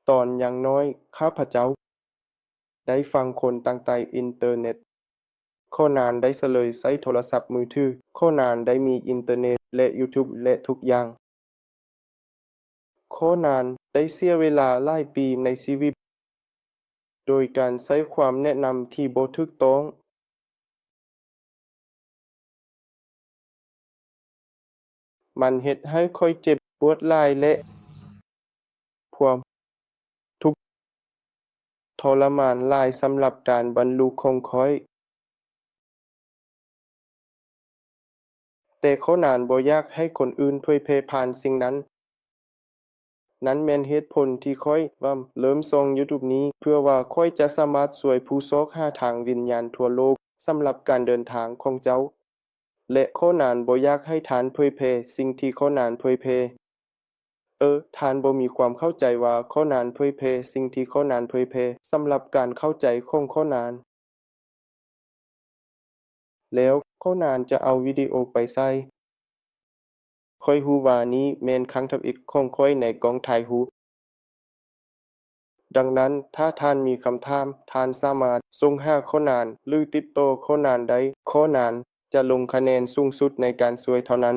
ຕອນຍັງນ້ອຍ ຂ້າພະເຈົ້າໄດ້ຟັງຄົນຕ່າງໃຕ້ອິນເຕີເນັດ. ໂຄນານໄດ້ສະເລີຍໃຊ້ໂທລະສັບມືຖື. ໂຄນານໄດ້ມີອິນເຕີເນັດ ແລະ ຢູທູບ ແລະ ທຸກຢ່າງ. ໂຄນານໄດ້ເສຍເວລາຫຼາຍປີໃນຊີວິດ ໂດຍການໃຊ້ຄວາມແນະນຳທີ່ບໍ່ຖືກຕ້ອງ. ມັນເຮັດໃຫ້ຂ້ອຍເຈັບປວດຫຼາຍ ແລະ ຄວາມທຸກທໍລະມານຫຼາຍສຳລັບການບັນລຸຂອງຂ້ອຍ. ແຕ່ໂຄນານບໍ່ຢາກໃຫ້ຄົນອື່ນເຜີຍແຜ່ຜ່ານສິ່ງນັ້ນ. ນັ້ນແມ່ນເຫດຜົນທີ່ຂ້ອຍວ່າເລີ່ມຊ່ອງຢູທູບນີ້ ເພື່ອວ່າຂ້ອຍຈະສາມາດຊ່ວຍຜູ້ຊອກຫາທາງວິນຍານທົ່ວໂລກສຳລັບການເດີນທາງຂອງເຈົ້າ. ແລະ ໂຄນານບໍ່ຢາກໃຫ້ທ່ານເຜີຍແຜ່ສິ່ງທີ່ໂຄນານເຜີຍແຜ່. ເອີ, ທ່ານບໍ່ມີຄວາມເຂົ້າໃຈວ່າໂຄນານເຜີຍແຜ່ສິ່ງທີ່ໂຄນານເຜີຍແຜ່ສຳລັບການເຂົ້າໃຈຂອງໂຄນານ. ແລ້ວໂຄນານຈະເອົາວິດີໂອໄປໃສ່. ຂ້ອຍຮູ້ວ່ານີ້ແມ່ນຄັ້ງທຳອິດຂອງຂ້ອຍໃນກ້ອງຖ່າຍຮູບ. ດັ່ງນັ້ນ, ຖ້າທ່ານມີຄຳຖາມ, ທ່ານສາມາດສົ່ງຫາໂຄນານ ຫຼື ຕິດຕໍ່ໂຄນານໄດ້. ໂຄນານຈະລົງຄະແນນສູງສຸດໃນການຊ່ວຍເທົ່ານັ້ນ.